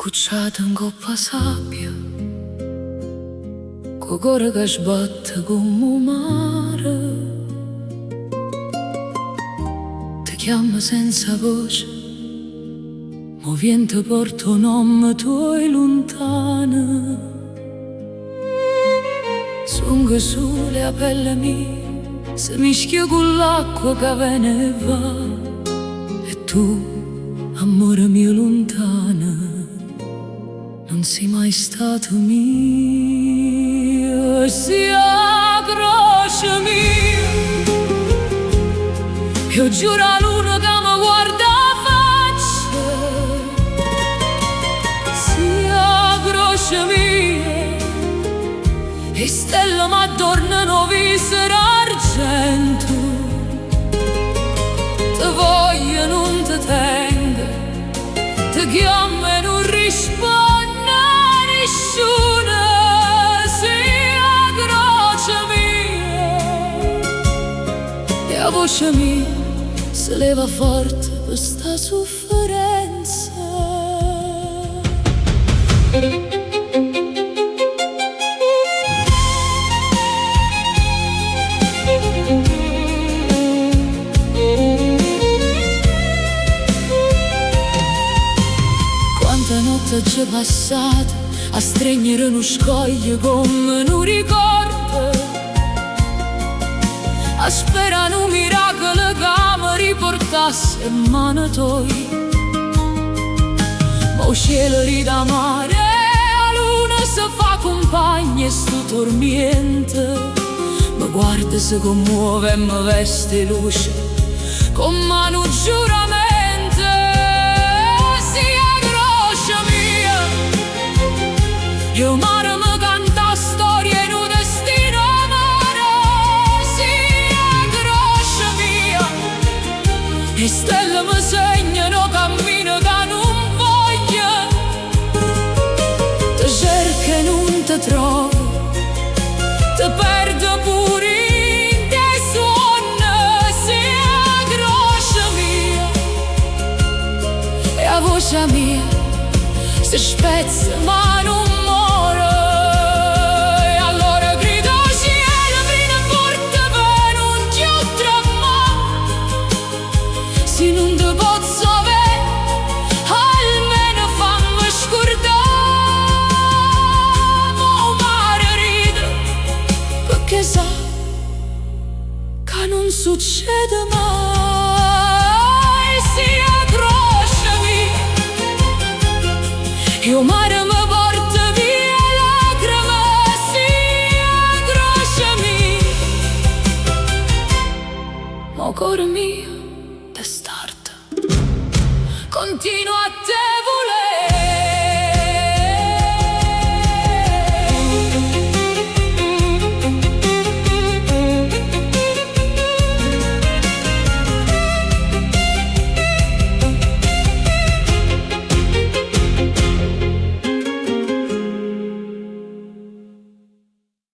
Scucciata 'ncopp' 'a sabbia, cu 'o core ca sbatte comm' 'o mare. Te chiammo senza voce, ma 'o viento porta 'o nomme tuoje luntano. Songo sulo e 'a pelle mia se mischia cu l'acqua ca vene e va. E tu, ammore mio luntano, nun si mai stato mio. Si 'a croce mia, e 'o giuro 'a luna ca me guarda 'a faccia. Si 'a croce mia, 'e stelle m'adornano 'o viso d'argento. Te voglio, nun te tengo, te chiammo e nun risponne nisciuno. Si 'a croce mia, e 'a voce mia se leva forte pe' 'sta sofferenza. Quanta notte aggio passato a stregnere nu scoglio comme nu ricordo, a sperà nu miracolo ca me riportasse 'e mmane toje. Ma 'o cielo ride amaro e 'a luna se fa cumpagna 'e stu turmiento. Me guarda, se commuove e me veste 'e luce comm' 'a nu giuramento. Si 'a croce mia, e 'o mare me canta 'a storia 'e nu destino amaro. Si 'a croce mia, 'e stelle me segnano 'o cammino ca nun voglio. Te cerco e nun te trovo, te perdo pure 'int' 'e suonne. Si 'a croce mia, e 'a voce mia se spezza ma nun more. E allora grido 'o cielo prima porta pe' nun cchiù tremmà. Si nun te pozzo avè, almeno famme scurdà. Ma 'o mare ride pecché sa ca nun succede mai. Si 'a croce mia, e 'o mare me porta via 'e lacreme. Si 'a croce mia, ma 'o core mio testardo continua.